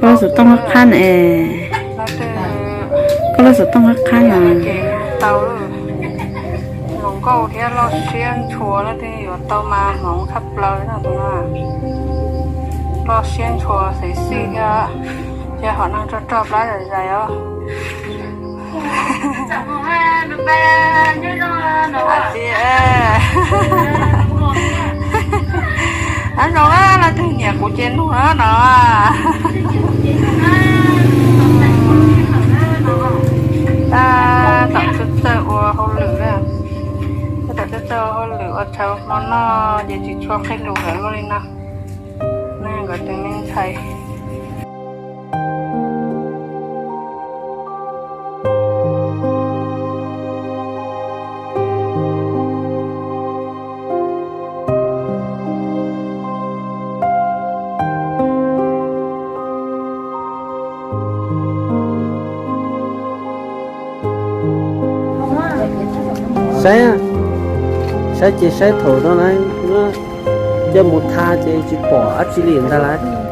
Koj lub xov tooj qab qab na es. Koj lub xov tooj qab qab na. Tau hluas nkauj thiab loj siab ntshua leej twg yuav tau mas hmoov tshaj plaws no tus no. Loj siab ntshua xev xij thiab, ces hom neeg rog rog plab zais zais os. Ab zoo, leej twg nyiam kuv ces nug no. Tab tom txawj txawj ua hauj lwm, tab tom txawj txawj ua hauj lwm ua chaw hmo noj ces tsis tshua qhib lus lawm li no. Neeg nkawd tus me ntxhais. Saib, saib ces saib thaum no na, coj mus tha ces tsis pom dab tsi li ntag lauj.